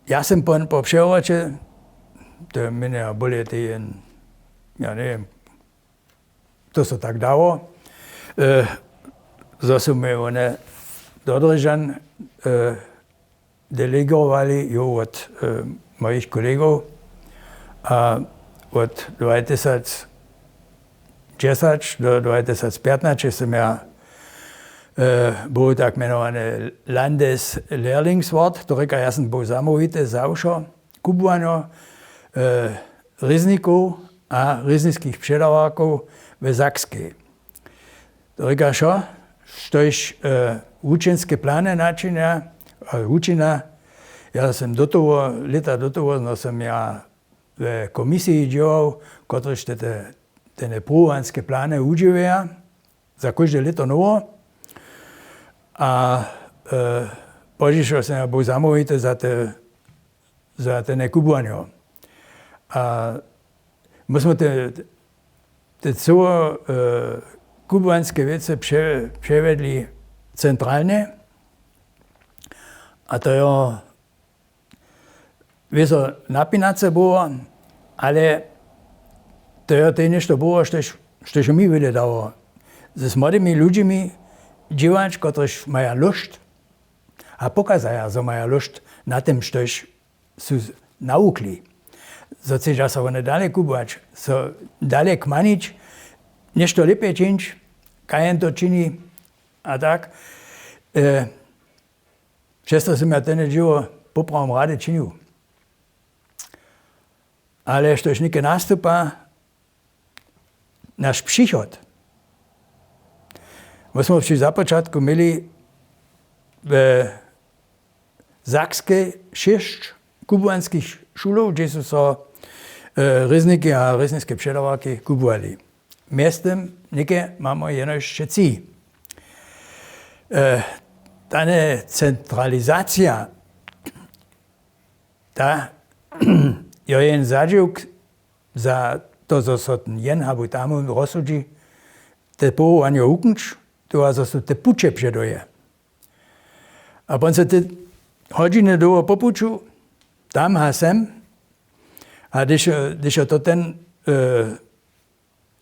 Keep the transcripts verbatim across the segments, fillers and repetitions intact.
Ja sym po, po přewroće, to je mjenja bóle tej jen, ja njewěm, to so tak dało, zo su mi wone do Drježdźan delegowali jo wot mojich kolegow, a wot dwajtysacdźesać do dwajtysacpjatnaće sym ja był tak mjenowany Landeslehrlingswort, to rěka, ja sym był zamołwity za wšo kubłanjo rěznikow a rězniskich předawarkow w Sakskej. To rěka wšo, štož wučenske plany načinja a wučina. Ja sym do toho lěta do toho no sym ja w komisiji dźěłał, kotryž te te te powołanske plany wudźěłuja za kóžde lěto nowo. A pozdźišo sym ja był zamołwity za te za tene kubłanjo. A my smy te te cyło kubłanske wěcy přewjedli centralnje. A to jo wězo napinace było, ale to jo tej něšto było, štož mi wjele dało z młodymi ludźimi dźěłać, kotryž maja lóšt a pokazaja zo maja lóšt na tym, štož su nawukli, zo chcedźa so wone dale kubłać, so dale kmanić, něšto lěpje čińć, kaž jen to čini. A tak přez to sym ja tene dźěło poprawom rady činił. Ale štož něke nastupa naš přichod, my smy při započatku měli w Sakskej šěsć kubłanskich šulow, hdźež su so rězniki a rězniske předawarki kubłali. Mjeztym něke mamy jenož tři. Tane centralizacija, ta jo jen zadźěłk za to, zo so ten jen habu tamu rozsudźi te powołanjo wuknć, to a zo su te puće předoje. A pon se te hodźiny dołho po puću tam a sem. A hdyž jo to ten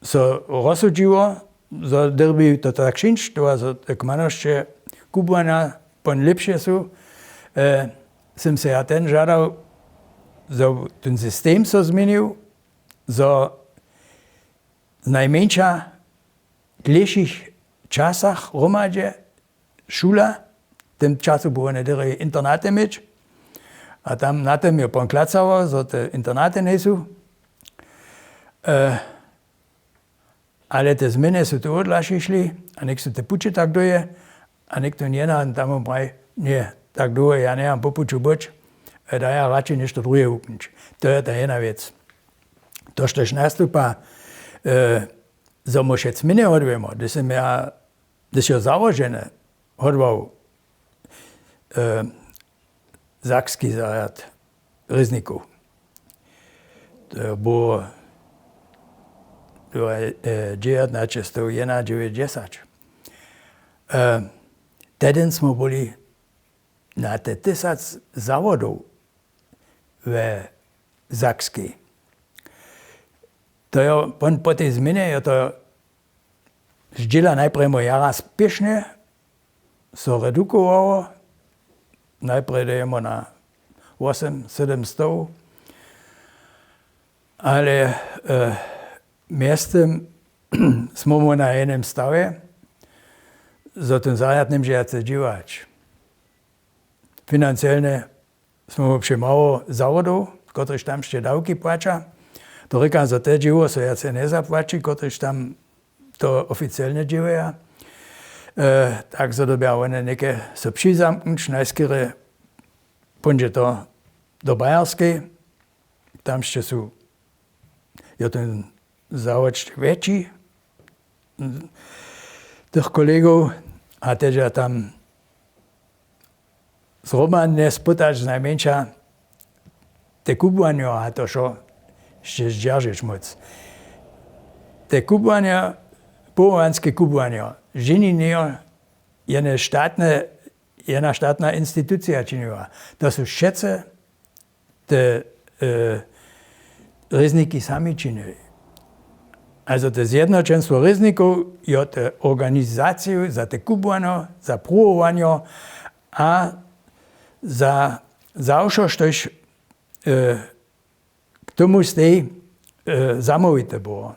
so rozsudźiło, zo dyrbi to tak čińć, to a zo te kmanosće kubłana pon lěpše su, sym se ja ten žadał, zo ten system so změnił, zo znajmjeńša w dlěšich časach hromadźe šula, w tym času było wone derje internaty měć, a tam na tym jo pon klacało, zo te internaty njejsu. Ale te změny su tu wodlaši šli, a něk su te puće tak dołhe, a něk to njena tam praji, ně, tak dołhe ja njemam po puću być, da ja radšej něšto druhe wuknjeć. To je ta jedna wěc. To štož nastupa, zo my wšec změny hodłujemo, hdyž sym ja hdyž jo załožene hodłał sakski zarjad rěznikow, to je było dźewjatnaćestowjenadźewjećdźesać. Tehdy smy byli na te tysac zawodow we Sakskej. To jo pon po tej změnje jo to zdźěla najprjemo jara spěšnje so redukowało, najprjedy jemo na wosem sedemstow, ale mjeztym smy my na jenym stawje, zo ten zarjad njemóže wjace dźěłać. Financielnje smy my přemało zawodow, kotryž tam sće dawki płaća. To rěkam, zo te dźěło so wjace njezapłaći, kotryž tam to oficielnje dźěłuja. Tak zo dyrbja wone něke so přizamknjeć najskerje, póńdźe to do Bajerskej. Tam sće su jo ten zawodšć wjetši tych kolegow, a tež ja tam zhromadnje spytać znajmjeńša te kubłanjo a to wšo sće zdźeržeć móc. Te kubłanja, powołanske kubłanja, ženi njejo jene štatne, jena štatna institucija činiła. To su wšetcy te rězniki sami činili. Also te zjednoćenstwo rěznikow jo te organizaciju za te kubłano, za pruwowanjo a za wšo štož k tomu stej zamołwite było.